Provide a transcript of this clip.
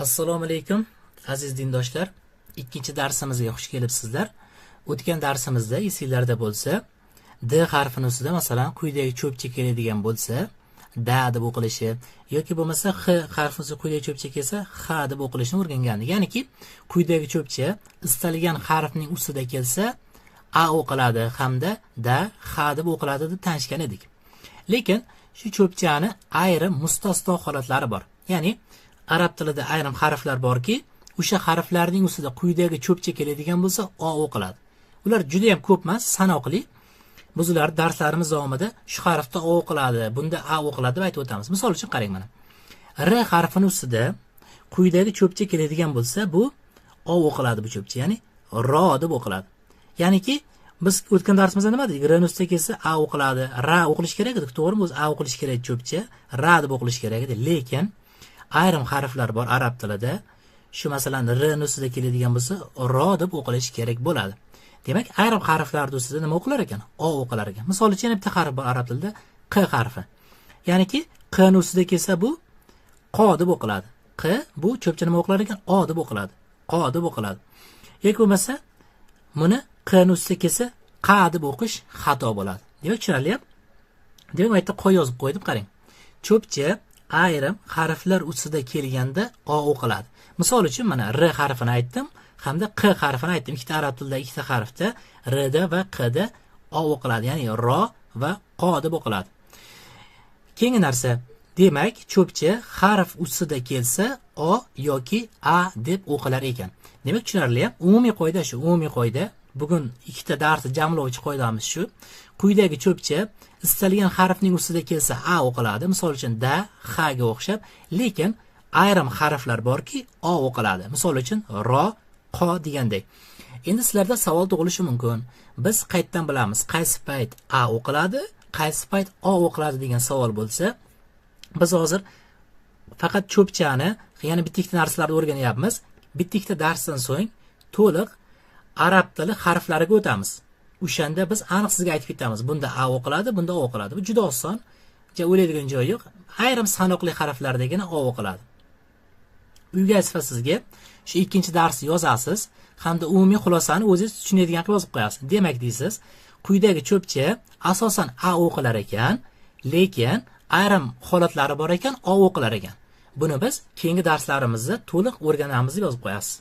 Assalomu alaykum aziz dindoshlar. Ikkinchi darsimizga xush kelibsizlar. O'tgan darsimizda esinglarda bo'lsa, D harfini ustida masalan quyidagi cho'pcha keladigan bo'lsa, da deb o'qilishi yoki bo'lmasa X harfini ustida quyidagi cho'pcha kelsa, x deb o'qilishini o'rgangandik. Ya'niki quyidagi cho'pcha istalgan harfning ustida kelsa, a o'qiladi hamda da, x deb o'qiladi deb tanishgan edik. Lekin shu cho'pchani ayrim mustasno holatlari bor. Ya'ni arab tilida ayrim harflar borki, o'sha harflarning ustida quyidagi cho'pcha keladigan bo'lsa, o o'qiladi. Ular juda ham ko'p emas, sanoqli. Biz ularni darslarimiz davomida shu harfda o o'qiladi, bunda a o'qiladi deb aytib o'tamiz. Misol uchun qarang mana. R harfini ustida quyidagi cho'pcha keladigan bo'lsa, bu o o'qiladi bu cho'pcha, ya'ni ro deb o'qiladi. Ya'niki biz o'tgan darsimizda nima dedik? R ustida kelsa a o'qiladi, ra o'qilishi kerak edi, to'g'rimi? O'zi a o'qilishi kerak cho'pcha, ra deb o'qilishi kerak edi, lekin ayrim harflar bor arab tilida, shu masalan r ustida keladigan bo'lsa, ro deb o'qilishi kerak bo'ladi. Demak, ayrim harflar ustida nima o'qilar ekan? O o'qilar ekan. Misol uchun yana bitta harf bor arab tilida, q harfi. Ya'niki q ustida kelsa bu qo deb o'qiladi. Q bu cho'pcha nima o'qilar ekan? O deb o'qiladi. Qo deb o'qiladi. Yoki bo'lmasa buni q ustida kelsa qa deb o'qish xato bo'ladi. Demak, tushunarli? Demak, bu yerda qo yozib qo'ydim, qarang. Cho'pcha ayrim harflar ustida kelganda o o'qiladi. Misol uchun mana r harfini aytdim hamda q harfini aytdim. Ikkita arab tilida ikkita harfda r da va q da o o'qiladi, ya'ni ro va qo deb o'qiladi. Keyingi narsa, demak, cho'pcha harf ustida kelsa o yoki a deb o'qilar ekan. Demak, tushunarli. Umumiy qoida shu, umumiy qoida. Bugun ikkita darsni jamlovchi qoidamiz shu. Quyidagi cho'pcha istalgan harfning ustida kelsa a o'qiladi. Misol uchun da, x ga o'xshab, lekin ayrim harflar borki o o'qiladi. Misol uchun ro, qo degandek. Endi sizlarda savol tug'ilishi mumkin. Biz qayerdan bilamiz qaysi payt a o'qiladi, qaysi payt o o'qiladi degan savol bo'lsa, biz hozir faqat cho'pchani, ya'ni bitta ikkita narsalarni o'rganyapmiz. Bitta ikkita darsdan so'ng to'liq arab tili harflariga o'tamiz. O'shanda biz aniq sizga aytib ketamiz. Bunda a o'qiladi, bunda o o'qiladi. Bu juda oson. Ja o'ylaydigan joyi yo'q. Ayrim sanoqli harflardagina o o'qiladi. Uyga vazifa sizga shu ikkinchi darsni yozasiz hamda umumiy xulosani o'zingiz tushunadigan qilib yozib qo'yasiz. Demak deysiz, quyidagi cho'pcha asosan a o'qilar ekan, lekin ayrim holatlari bor ekan, o o'qilar ekan. Buni biz keyingi darslarimizda to'liq o'rganamiz deb yozib qo'yasiz.